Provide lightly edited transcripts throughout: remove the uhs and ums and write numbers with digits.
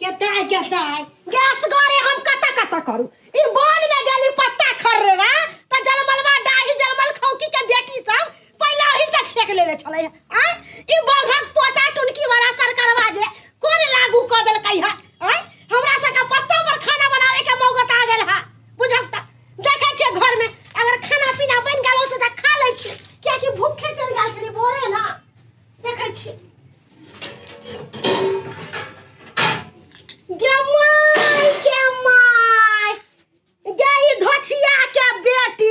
गेदाय गेदाय gas गरे हम कतऽ कतऽ करू ई बन में गेली पत्ता खर्रे रा त जलमलवा डाही जलमल खौकी के बेटी सब पहला ही से छेक लेले छलै आय ई बघक पोता टुनकी वाला सरकारवा जे कोन लागू क देलकै है आय हमरा सबके पत्ता पर खाना बनावे के मौगत आ गेल है बुझक त देखै छियै घर में अगर खाना पीना बनि गेल होतै त खा लै छियै कियाकि भूखे चलि गेल छलै भोरे ना देखै छियै गे माय गे माय गे ई धोछिया के बेटी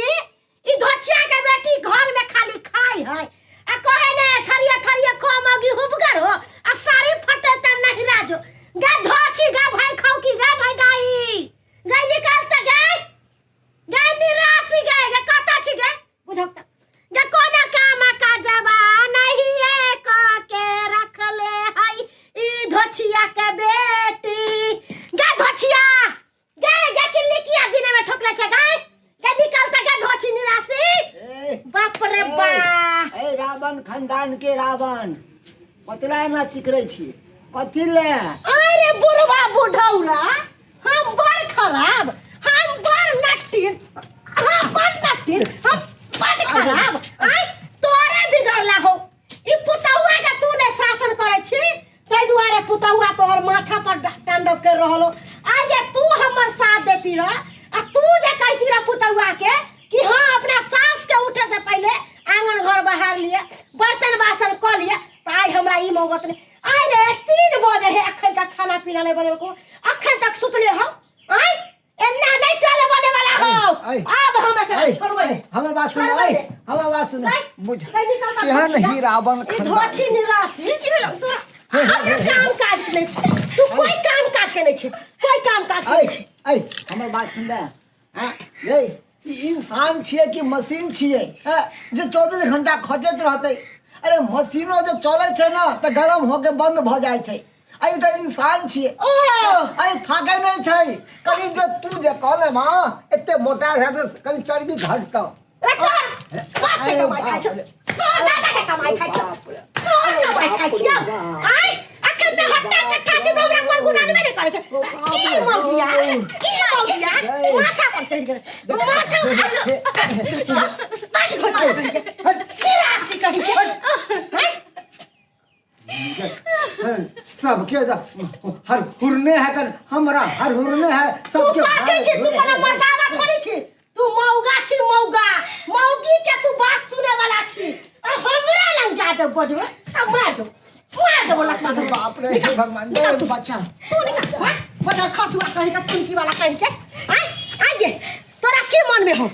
ई धोछिया के बेटी घर में खाली खाई है आ कहे ने थरिया थरिया खो मगी हुबगर हो आ साड़ी फटे त नहीं राजो गे धोछी गे भाई खाऊ की गे भाई गाई गे निकाल त गे गे निराशी गे गे कत छी गे बुझक त गे कोना काम काजबा नहीं एक के रखले हई ई धोछिया के बेटी गे धोछिया गे गे किल्ली किया दिने में ठोकले छे गे गे निकल त गे धोछी निराशी ए, बाप रे बा ए रावण खानदान के रावण कतरा एना चिकरै छी कथी ले अरे बुढ़वा बुढ़ौरा हम बड़ खराब हम बड़ नट्टिन हम बड़ नट्टिन हम बड़ खराब आय तोरे बिगड़ला हो ई पुतौआ के तू ने शासन करै छी ताहि दुआरे पुतौआ तोहर माथा पर तांडव कर रहल हो आइ जे तू हमर साथ देती रह आ तू जे कहती रह पुतौआ के कि हाँ अपना सास के उठे से पहले आंगन घर बहार लिए बर्तन बासन कऽ लिए तऽ आइ हमरा ई मौगत नहि आइ रे 3 बजे है अखन तक खाना पीना नहीं बनेलको अखन तक सुतले हम आइ एना नहीं चले बने वाला हो ऐ, अब हम एकरा ऐ, छोड़बै ऐ, हमर बात सुन छोड़बै ऐ नहि। हमर बात सुन नहीं, बुझ नहीं निकलता केहन धोछिया। ही रावण ई खानदान धोछी निराशी की भेलौ तोरा हमरा काम काज के नहीं तू कोई काम काज के नहीं छै कोई काम काज के ऐ नहीं छै ऐ हमर बात सुन ले हाँ यै ई इंसान छियै कि मशीन छियै हाँ जे 24 घंटा खटैत रहतै अरे मशीनो जे चलै छै ने तऽ गरम होके बंद भऽ जाइ छै आ ई तऽ इंसान छियै ओ अरे थाकै नहि छै कनि जे तू जे कहले माँ एते मोटा है तऽ कनि चर्बी घटतौ रे तोहर बाप के अरे कमाई खाइ छौ बाप रे। तोहर दादा के कमाई खाइ छौ बाप रे। तोहर अरे कमाई खाइ बाप रे छियौ बाप। आइ अखन तऽ हट्टा कट्ठा छै तऽ हमरा कोइ गुदानबे नहि करै छै ओ बाप की रे। मौगिया की मौगिया जय। माथा पर चढ़ि गेल माथा पानि धोइ छै निराशी कहि के आइ सबके हर हुरने है कन हमरा हर हुरने है तू सबके कथी छी तू कोनो मर्दावा थोड़ी छी तू मौगा छी मौगा मौगी के तू बात सुने वाला छी आ हमरा लग जा दे बजबे आ मार दो मार दो लखमा धर बाप रे हे भगवान दे बच्चा तू निकाल भाग बजर खसुआ कहि के तुनकी वाला कहि के आय आय गे तोरा की मन में हो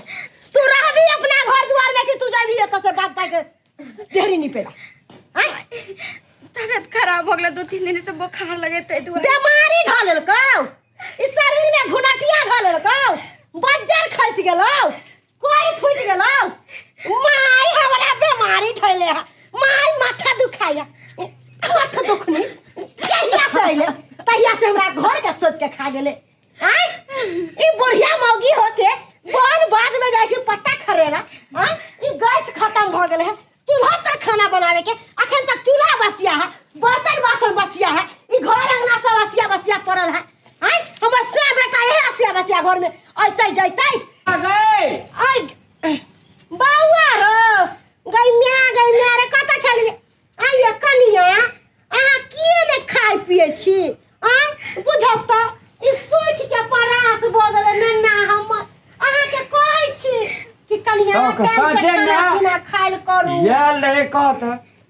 तू रहबी अपना घर दुआर में कि तू जाबी एतऽ से बाप भाई के देहरी निपेला आय तबियत खराब हो गेलै 2-3 दिन से बोखार लगे ताहि दुआरे बीमारी धऽ लेलकौ ई शरीर में घुनटिया धऽ लेलकौ बज्जर खसि गेलौ कोई फूटि गेलौ माय हमरा बीमारी धैले है माय माथा दुखाया माथा दुखनी जहिया से अइले तहिया से हमरा घर के सोच के खा गेलै आय ई बुढ़िया मौगी होके बन बाद में जाइ छै पत्ता खरेला आय ई गैस खत्म भऽ गेलै है चूल्हा पर खाना बनावे के अखन तक चूल्हा बसिया है बर्तन बासन बसिया है ई घर अंगना सब असिया बसिया पड़ल है आय हमर से बेटा इहे असिया बसिया घर में अइतै जइतै गए आय बौआ रो गै म्या गै म्या रे कतऽ छलियै आइए कनिया अहाँ किए ने खाइ पियै छी आँय बुझब तऽ ई सूखि के परास भऽ गेलै नन्ना हमर अहाँके कहै छी कि कनिया तो टाइम से साँचे खाना मे- पीना खायल करू आयल रहे कहत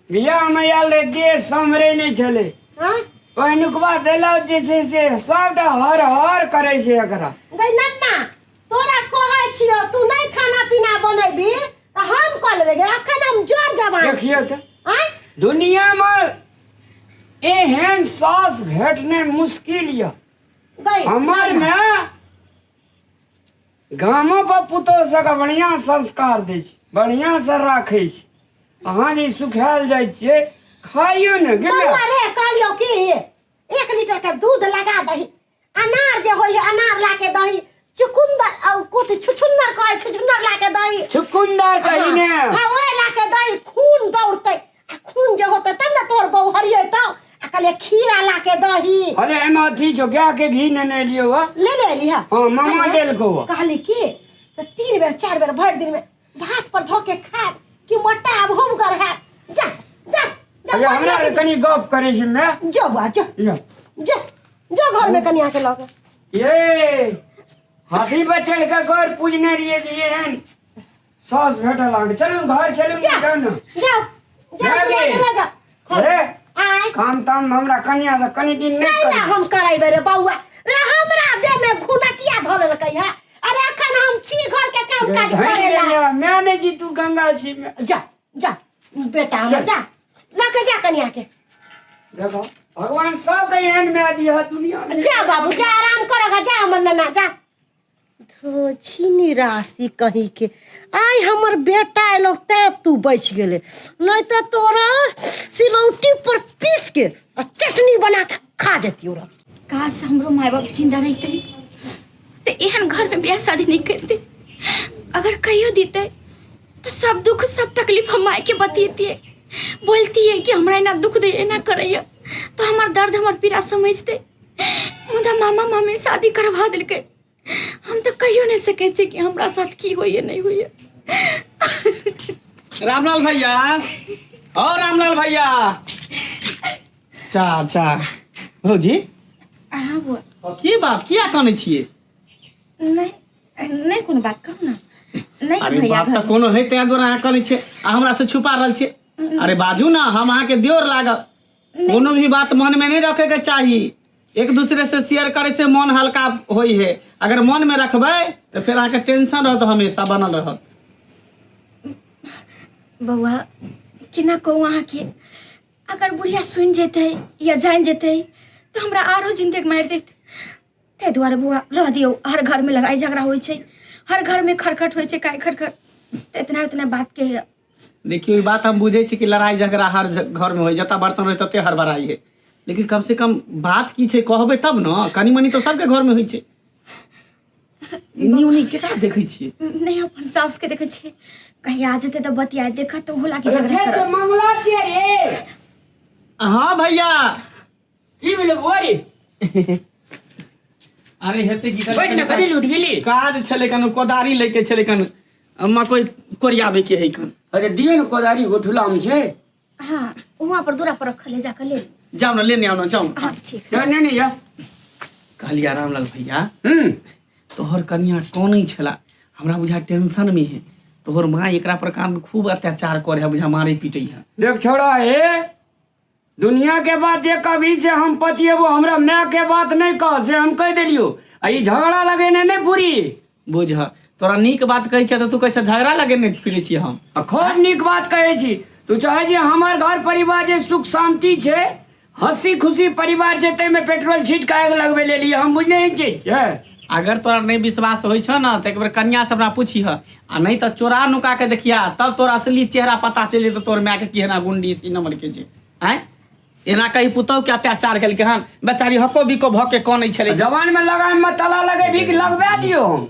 बियाहमे आयल रहे देह सम्हरै नहि छलै आँय पहिलुकबा बेलाउज जे छै से सबटा हर हर करै छै एकरा गै नन्ना तोरा कहै छियौ तू नहि खाना पीना बनेबी तऽ हम कऽ लेबै गे अखन हम जोर जवान छी देखियौ तऽ आँय दुनियामे एहन सास भेटने मुश्किल यऽ गै हमर मे गामो पर पुतोह सबके बढ़िआँ संस्कार दै छै बढ़िआँ से राखै छै अहाँ जे सुखायल जाइ छियै खाइयो ने गेलै बौआ रे कहलियौ कि 1 लीटर के दूध लगा दही अनार जे होय है अनार ला के दही चुकुंदर और कुछ छुछुंदर कहै छुछुंदर ला के दही चुकुंदर कही ने हाँ ओहे ला के दही खून दौड़तै आ खून जे होतै तब ने तोहर बहू हरियतौ आ कहलिए खीरा ला के दही। अरे एमे अथी छौ, गाय के घी नेने एलियौ हँ। ले ले एली हँ। हाँ, मामा देलकौ हँ। कहली की तऽ 3 बेर 4 बेर भरि दिन में भात पर धो के खायब कि मोटा आब हुबगर है। जा जा जा। अरे हमरा पानि कनी गप करै छी मैं। जो बुआ जो। यो। जो जो घर में कनिया के लगे। ये हाथी पर चढ़ के घर पूजने रहिए जे एहन सास भेटल अहाँके। चलू घर चलू जा। जाउ ने। जाओ जाओ जा कनिया गे। के लगे। अरे आय काम ताम हमरा कनिया से कनी दिन नहीं कैला करी। हम करेबै रे बौआ रे, हमरा देह में घुनटिया धऽ लेलकै है। अरे अखन हम छी घर के काम काज धरि करेला। गेलियै, मैं नहीं छी तू गंगा छी मैं। जा जा बेटा हमर चल। जा लऽ के जा कनिया के। देखो भगवान सबके एहन माय दिया दुनिया में। जा बाबू जा, आराम करगा जा हमर नन्ना जा। धोछिनी राशि कहीं के आइ हमर बेटा एलो तैं तू बचि गेले, नहीं तो तोरा सिलौटी पर पीस के आ चटनी बना के खा जतियो रे। काश हमरो माय बाप जिंदा रहितै तऽ एहन घर में ब्याह शादी नहीं करते। अगर कहियो दीते तो सब दुख सब तकलीफ हम माय के बतियतिए, बोलतिए कि हमरा एना दुख दे एना करैया, तो हमर दर्द हमर पीड़ा समझते। मुदा मामा मामी शादी करवा देलकै, हम तो कहियो नहीं सकै छियै कि हमरा साथ की होइए नहीं होइए। रामलाल भैया, ओ रामलाल भैया, चा चा भौजी। अहाँ बुआ। की बात किया कानै छियै? नहीं नहीं कोनो बात कहू ना। नहीं अरे भैया बात तऽ घर। कोनो है तैं दुआरे अहाँ कानै छियै आ हमरा से छुपा रहल छियै। अरे बाजू ना, हम अहाँके दियोर लागब। कोनो भी बात मन में नहीं रखे के चाही, एक दूसरे से शेयर करे से मन हल्का होई है। अगर मन में रखबै तऽ फेर अहाँके टेंशन रहत, हमेशा बनल रहत। बौआ केना कहू अहाँके, अगर बुढ़िया सुनि जेतै या जानि जेतै तऽ हमरा आरो जिंदगी मारि देत। ताहि दुआरे बौआ रह दियौ, हर घर में लड़ाई झगड़ा होइ छै, हर घर में खटखट होइ छै, काय खटखट, तऽ इतना इतना बात के। देखियौ ई बात हम बुझै छी कि लड़ाई झगड़ा हर घर में होइ, जतऽ बर्तन रहै तते हड़बड़ाई है, लेकिन कम से कम बात की छै कहबै तब ने। कनी मनी तऽ सबके घर में होइ छै। इन्नी उन्नी केकरा देखै छियै? नहीं अपन साउस के देखै छियै, कहीं आ जेतै तऽ बतिया देखत तऽ ओहो लागी अरे झगड़ा फेर करत। के मामला छियै रे। हाँ भैया। की भेलै बुआ रे? अरे हेतै की, बैठ ने, कथी लूट गेली? काज छलै कन, कोदारी लैके छलै कन, मकई कोरियाबै के है कन। अरे दियौ ने कोदारी, गोठुलामे छै। हाँ वहाँ पर दूरा पर रखल है, जाकर ले। जाउ ने लेने आउ ने, जाउ। हाँ ठीक। नहीं नहीं नहीं या। कहलिया रामलाल भैया, हम्म तोहर कनिया कौन छला, हमरा बुझा टेंशन में है। तोहर माँ एकरा पर कान खूब अत्याचार करे है, बुझा मारे पीटे है। देख छोड़ा हे दुनिया के बात जे कभी से हम पतिएबो, हमरा माय के बात नहीं कह, से हम कह देलियो। आ ई झगड़ा लगेने नहीं पूरी। बुझ तोरा नीक बात कहै छै तऽ तू कहै छ झगड़ा लगेने फिरै छी हम। आ खूब नीक बात कहै छी तू। चाहे जे हमर घर परिवार जे सुख शांति छै, हंसी खुशी परिवार छै, ताहिमे पेट्रोल छीट के आगि लगबै लेलियै, हम बुझने नहि छियै। अगर तोरा नहीं विश्वास होइ छौ ने तऽ एक बेर कनिया से हमरा पूछिह, आ नहीं तऽ चोरा नुका के देखिया, तब तोरा असली चेहरा पता चलि जेतौ तोर माय के केहना गुंडी सी नंबर के छै। आँय एना कही पुतहु के अत्याचार केलकै हन, बेचारी हको बिको भऽ के कनै छलै। जवान में लगान में ताला लगेबही कि लगबा दियौ हम?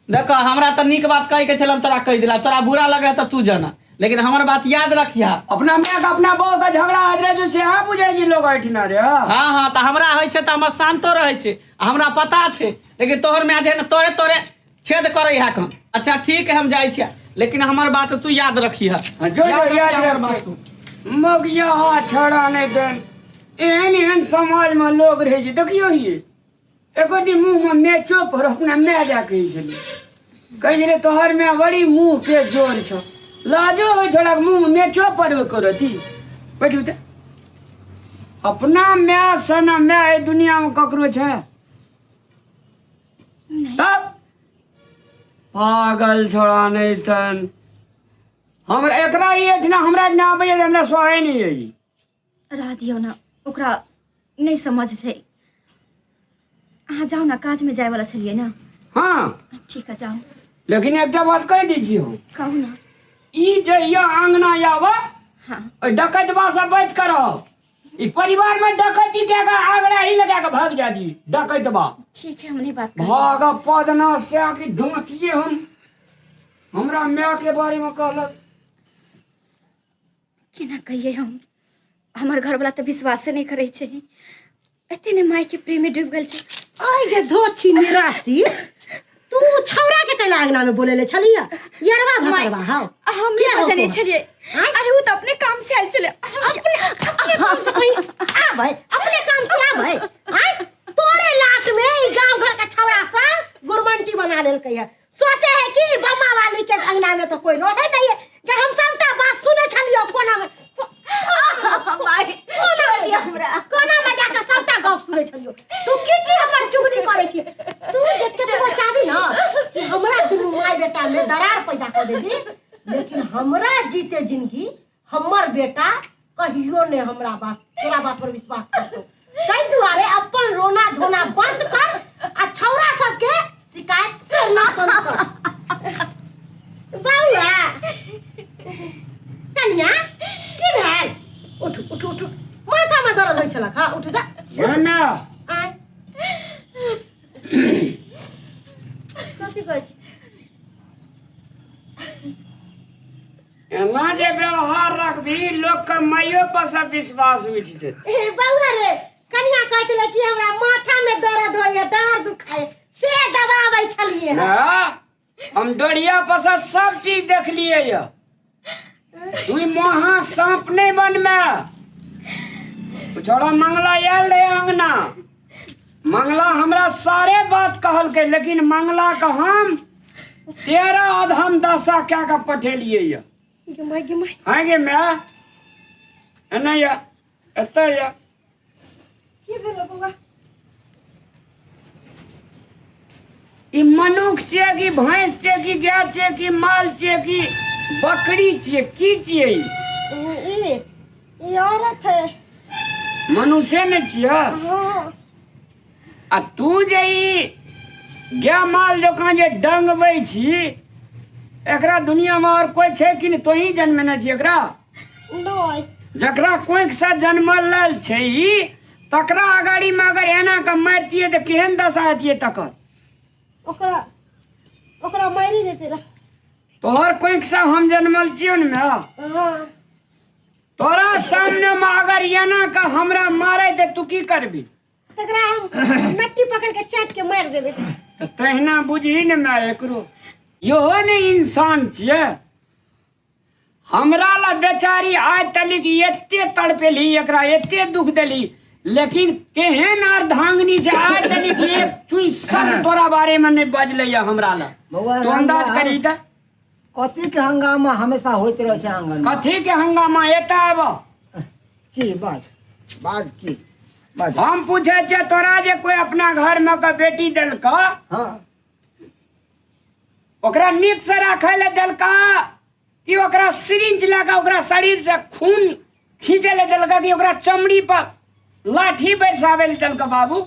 देखो हमरा तऽ नीक बात कहै के छल, हम तोरा कहि दिला, तोरा बुरा लगे तऽ तू जाना, लेकिन हमर बात याद रखिया। अपना माय के अपना बहू के झगड़ा होइत रहै छै सेहा बुझै छी लोग एहिठिना रे। हाँ हाँ तऽ हमरा होइ छै तऽ हमर शान्तो रहै छै, हमरा पता छै, लेकिन तोहर माय जे है ने तोरे तोरे छेद करै है कन। अच्छा ठीक है हम जाइ छियै, लेकिन हमर बात तू याद रखिह। हाँ, जो जो याद हमर बात रखतै। तू। मगिया हा छड़ा नहि देन, एहन एहन समाज में लोग रहै छै। देखियौ ही एको दिन मुँह में मेचो पर अपना माय जा कहै छलै, कहै छलै तोहर माय बड़ी मुँह के जोर छौ, लाजो होइ छोड़ा मुँह में मेचो पर करती। बैठू तऽ अपना माय सन माय एहि दुनिया में ककरो छै? तब पागल छोड़ा नहीं तन हमरा एकरा ई एहिठिना हमरा एहिठिना आबैया जे हमरा सोहाय नहि अइ। रह दियौ ने, ओकरा नहि समझ छै। अहाँ जाउ ने, काजमे जायवला छलियै ने। हाँ ठीक है जाउ। लेकिन एकटा बात कहि दै छी हम। कहू ने। ई जहिया आंगना आबऽ हाँ ओहि डकैतबा से बचि कऽ रहब। ई परिवार में डकैती कए कऽ आगरा ही लगा कऽ भाग जाती डकैतबा। ठीक है हम नहीं बात करब। भाग पदना से कि धोतिए हम हमरा माय के बारे में कहलक। केना कहिए हम हमर घरवला तऽ विश्वासे नहि करै छै एते ने मायके प्रेममे डूबि गेल छै। आइ गे धोछी निरासी, तू छौड़ा के कैला अंगना में बोले ले छलिया? यरवा भतरवा हाउ हम क्या नहि हो जानै तोहर? छलियै। आँय? अरे ओ तऽ अपने काम से आयल छलै। अपने अपने काम से कहीं आबै, अपने काम से आबै। आय तोरे लाट में ई गांव घर का छौड़ा सब गुरमंटी बना लेलकै है। सोचे है कि बम्मा वाली के अंगना में तो कोई रहे नहीं है कि हम सबटा बात सुने छलियो। कोना में माय, छोड़ दिया हमरा। कोना में जाके सबटा गप सुने छलियो। तू की की हमर चुगली करे छी? तू जेतके तू चाहबी ना कि हमरा दुनू माय बेटा में दरार पैदा कर देबी, लेकिन हमरा जीते जिंदगी हमर बेटा कहियो ने हमरा बात, तोरा बात पर विश्वास करतो। ताहि दुआरे अपन रोना धोना बंद कर आ छौड़ा सबके शिकायत करना बंद कर। बौआ, कनिया, की भेल? उठ उठ उठ, माथा में दर्द होइ छलक। हाँ, उठ जा। ये ना। आय, कथी कहै छी? एना जे व्यवहार रखबी, लोक के माइयो पर से विश्वास उठि जेतै। ए बौआ रे, कनिया कहै छलै कि हमरा माथा में दर्द होइए, डाँड़ दुखाए, से दबाबै छलियै। ना, हम डोरिया पर से सब चीज देखलियै यऽ। तू महा सांप नहीं बनमे। छोड़ा मंगला आयल रहे अंगना, मंगला हमरा सारे बात कहलकै, लेकिन मंगला के हम 13 अधम दशा कए के पठेलियै यऽ। गे माय, गे माय। हाँ गे माय, एना यऽ, एतऽ यऽ। की भेलो बौआ? ई मनुख छियै कि भैंस छियै कि गाय छियै कि माल छियै कि बकरी छियै, की छियै ई? ई ई औरत है। मनुष्य ने छियै? हाँ। आ तू जे ई गाय माल जकाँ जे डंगबै छी एकरा, दुनिया में और कोई छै कि नहि? तोही जन्मेने छी एकरा? नहीं। जकरा कोखि से जन्मल छै ई, तकरा अगाड़ी में अगर एना के मारतियै तऽ केहन दशा हेतियै तकर? ओकरा ओकरा मारि देते रह। तोहर कोखि से हम जन्मल छियौ ने माय? हाँ। तोरा सामने में अगर एना के हमरा मारे तऽ तू की करबी? तकरा हम नट्टी पकड़ के चाट के मारि देबै। तऽ तहिना बुझही ने माय एकरो, इहो ने इंसान छियै। हमरा ला बेचारी आइ तलिक एते तड़पेली, एकरा एते दुख देली, लेकिन केहन अर्धांगिनी छै, आइ तलिक एक चुई सब तोरा बारे में नहि बजलै या हमरा ला। बौआ, तू अंदाज रामलाल। करी तऽ। कथी के हंगामा हमेशा होइत रहै छै आंगन में? कथी के हंगामा? एतऽ आब। की? बाज बाज, की बाज? हम पूछै छियै तोरा, जे कोई अपना घर में के बेटी देलक, हाँ। ओकरा नीक से राखै लए देलका कि ओकरा सिरिंज लए कऽ ओकरा शरीर से खून खींचै लए देलका कि ओकरा चमड़ी पर लाठी बरसाबै लए देलका बाबू?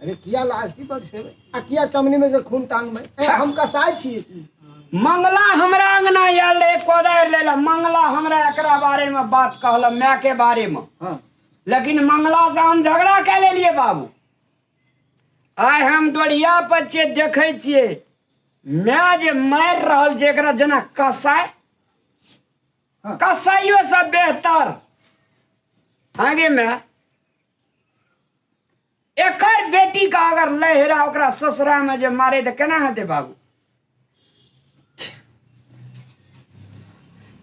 अरे, किया लाठी बरसेबै आ किया चमड़ी में से खून टांगबै? ए, हम कसाई छियै की? मंगला हमरा अंगना आयल रहे कोदारि लै लए। मंगला हमरा एकरा बारे में बात कहलक, माय के बारे में। हाँ। लेकिन मंगला से हम झगड़ा कए लेलियै बाबू। आइ हम डोरिया पर छियै, देखै छियै माय जे मारि रहल छै एकरा जेना कसाई। हाँ। कसाइयो से बेहतर आगे में एकर बेटी के अगर लहरा ओकरा ससुरा में जे मारे तऽ केना हेतै बाबू?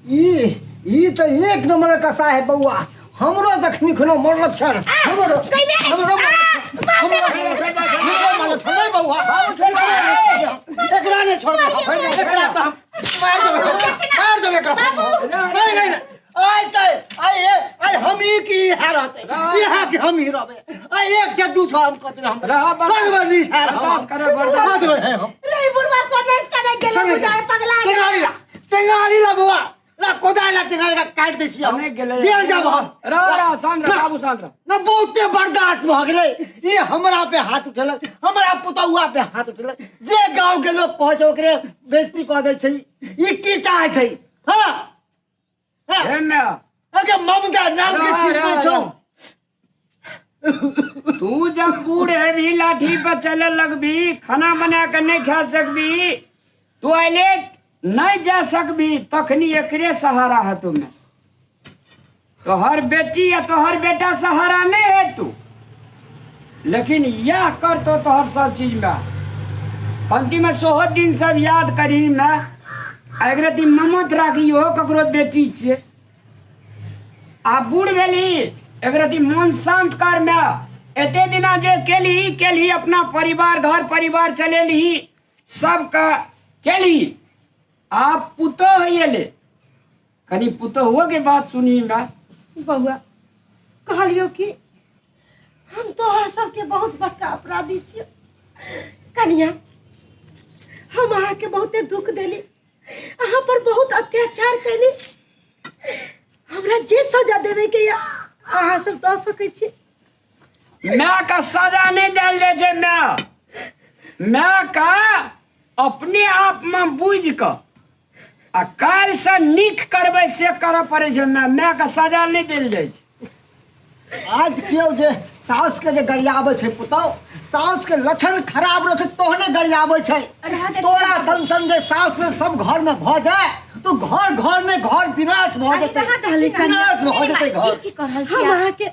ई ई तऽ एक नंबर के कसाई है बौआ। हमरो जखनी खनो मरल छल, हमरो हमरो मरल छल, हमरो मरल छल, हमरो मरल छल। नहीं बौआ, एकरा नहीं छोड़बै हम। एकरा तऽ हम मारि देबै, मारि देबै एकरा। नहीं नहीं नहीं, आइ तऽ आइ आइ हम ई की इएह रहतै, इएह कि हम ही रहबै। आइ एक से दू छौ हम कऽ देबै हम। रह, बर्दाश्त। करबै नहीं छाड़ हम। बर्दाश्त करे, बर्दाश्त। कऽ देबै हम। रे बुढ़वा, सनक तनक गेलै, बुझाय पगला गेलै। टेंगारी ला, टेंगारी ला बौआ, ला कोदारि ला, टेंगारी ला, काटि दै छियै हम। सनक गेलै। जेल जाब हम। रह रह, शांत रह बाबू, शांत रह। न, बहुते बर्दाश्त भऽ गेलै। ई हमरा पे हाथ उठेलक, हमरा पुतहुआ पे हाथ उठेलक। जे गाँव के लोग कहै छै ओकरे बेइज्जती कऽ दै छै। ई की चाहै छै? हाँ हाँ। Hey my. अगे ममता नाम के रह, चीज रह, नहि छौ। रह। तू जब बूढ़ हेबी, लाठी पर चले लगबी, खाना बना के नहीं खा सकबी, टॉयलेट नहीं जा सकबी, तखनी एकरे सहारा है तुम्हें। तोहर बेटी या तोहर बेटा सहारा नहीं है तू, लेकिन यह कर तो तोहर सब चीज में पंक्ति में सोहो दिन सब याद करी में एक रति ममत राखी हो ककरो बेटी छियै। आ बूढ़ भेली एक रति मन शांत कर में एते दिना जे केली केली अपना परिवार घर परिवार चलेली सबके केली। आ पुतोह एले कनी पुतोहुओ के बात सुनी हमरा। बौआ कहलियो कि हम तोहर सबके बहुत बड़का अपराधी छियै कनिया, हम अहाँके बहुते दुख देली, अहाँ पर बहुत अत्याचार कैली, हमरा जे सजा देवे के या अहाँ सब दऽ सकै छी। माय के सजा नहीं देल जाइ छै, माय माय के अपने आप में बुझि कऽ आ काल्हि से नीक करबै से करऽ पड़ै छै। माय माय के सजा नहि देल जाइ छै। आज केओ जे साउस के जे गरियाबै छै पुतौ, साउस के लक्षण खराब रहै छै तोहने गरियाबै छै। तोरा सन सन जे साउस सब घर में भऽ जाए तो घर घर में घर विनाश भऽ जेतै, विनाश भऽ जेतै घर। की कह रहल छी? हम अहाँके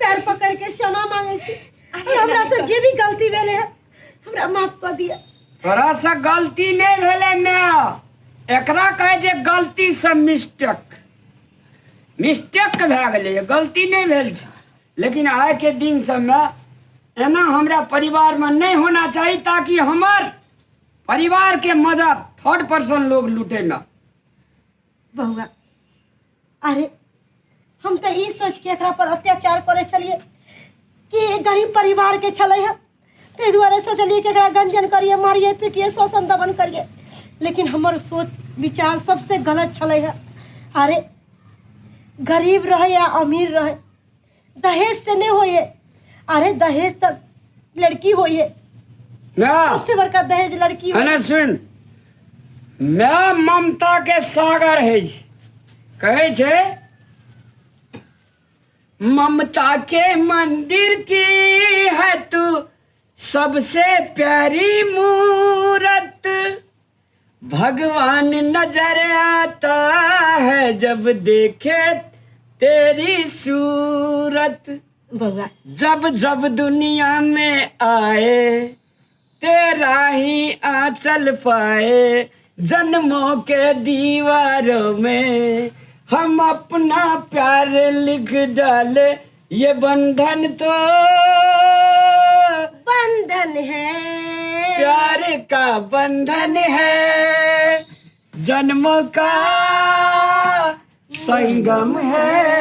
पैर पकड़ के क्षमा मांगे छी और हमरा से जे भी गलती भेलै है हमरा माफ कऽ दिअ। तोरा से गलती नहीं भेलै माय, एकरा कहै छै गलती से मिस्टेक, मिस्टेक भए गेलै, गलती नहि भेल छै। लेकिन आइ के दिन सबमे एना हमरा परिवारमे नहि होना चाही ताकि हमर परिवारके मजा थर्ड पर्सन लोग लूटे ना। बौआ अरे हम तऽ ई सोच के एकरा पर अत्याचार करै छलियै कि गरीब परिवार के छलै है, ताहि दुआरे सोचलियै कि एकरा गंजन करिए, मारिए पीटिए, शोषण दमन करिए, लेकिन हमर सोच विचार सबसे गलत छलै है। अरे गरीब रहे या अमीर रहे दहेज से नहीं होइए, अरे दहेज तऽ लड़की होइए, ना सबसे बड़का दहेज लड़की है ना। सुन, मैं ममता के सागर है, कहै छै ममता के मंदिर की है तू सबसे प्यारी मूरत, भगवान नजर आता है जब देखे तेरी सूरत, बउआ जब जब दुनिया में आए तेरा ही आंचल पाए, जन्मों के दीवारों में हम अपना प्यार लिख डाले, ये बंधन तो बंधन है, प्यार का बंधन है, जन्मों का संगम है।